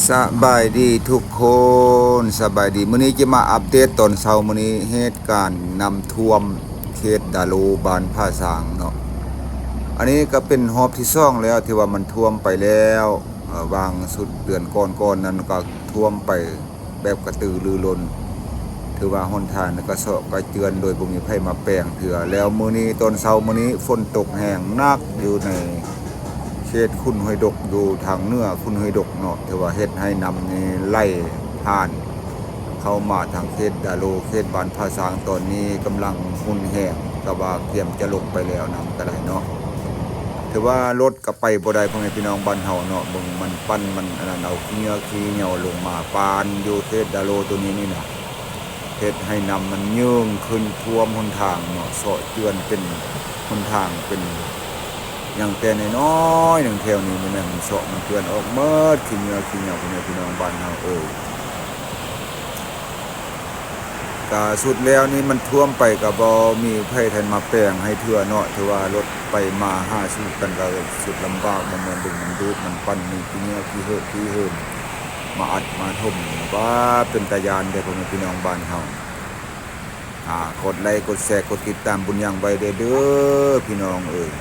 ສະບາຍດີທຸກຄົນ ສະບາຍດີ. ມື້ນີ້ຈະມາອັບເດດຕອນເຊົ້າມື້ນີ້ ເຫດການນ້ຳຖ້ວມເຂດດາໂລ ບ້ານຜາຊ້າງເນາະ. ອັນນີ້ກໍເປັນຮອບທີສອງແລ້ວທີ່ວ່າມັນຖ້ວມໄປແລ້ວ. ເອີ ຫວ່າງສຸດເດືອນກ່ອນໆນັ້ນກໍຖ້ວມໄປແບບກະຕືລືລົ້ນ. ຖືວ່າຫົນທາງນີ້ກໍເຊາະກໍເຈື່ອນໂດຍບໍ່ມີໃຜມາແປງເທື່ອ. ແລ້ວມື້ນີ້ຕອນເຊົ້າມື້ນີ້ຝົນຕົກແຮງໜັກຢູ່ໃນ ເຂດຂຸນຫ້ວຍດົກ ຢູ່ທາງເໜືອຂຸນຫ້ວຍດົກເນາະ ຖືວ່າເຮັດໃຫ້ນ້ຳນີ້ໄຫຼຜ່ານເຂົ້າມາທາງເຂດດາໂລ ເຂດບ້ານຜາຊ້າງ. ຕອນນີ້ກຳລັງຮຸນແຮງ ກະວ່າກຽມຈະລົງໄປແລ້ວ ນ້ຳກະໄດ້ເນາະ. ຖືວ່າລົດກະໄປບໍ່ໄດ້ ພໍ່ແມ່ພີ່ນ້ອງບ້ານເຮົາເນາະ. ເບິ່ງມັນປັ່ນ ມັນອັນນັ້ນ ເອົາຂີ້ເຫຍື້ອຂີ້ເຫຍື້ອລົງມາປານຢູ່ເຂດດາໂລໂຕນີ້ນີ້ນະ. ເຮັດໃຫ້ນ້ຳມັນເຍິງຂຶ້ນຖ້ວມຫົນທາງເນາະ ເຊາະເຈື່ອນເປັນຫົນທາງເປັນຫຍັງແຕ່ນ້ອຍໆໜຶ່ງແຖວນີ້ ແມ່ນມັນເຊາະມັນເຈື່ອນອອກໝົດ ຂີ້ເຫຍື້ອຂີ້ຫຍັງ ພໍ່ແມ່ພີ່ນ້ອງບ້ານເຮົາເອີຍ. ກະສຸດແລ້ວນີ້ມັນຖ້ວມໄປ ກະບໍ່ມີໃຜທັນມາແປງໃຫ້ເທື່ອເນາະ ຖືວ່າລົດໄປມາຫາສູ່ກັນກະສຸດລຳບາກ ມັນເບິ່ງມັນດູດ ມັນປັ່ນ ມີຂີ້ເຫຍື້ອຂີ້ເຫືອຂີ້ເຫີນ ມາອັດມາຖົມ ວ່າເປັນຕາຢ້ານເດ້ ພໍ່ແມ່ພີ່ນ້ອງບ້ານເຮົາ. ອາ ກົດໄລກົດແຊກົດຕິດຕາມບຸນຍັງໄວ້ແດ່ເດີ ພີ່ນ້ອງເອີຍ.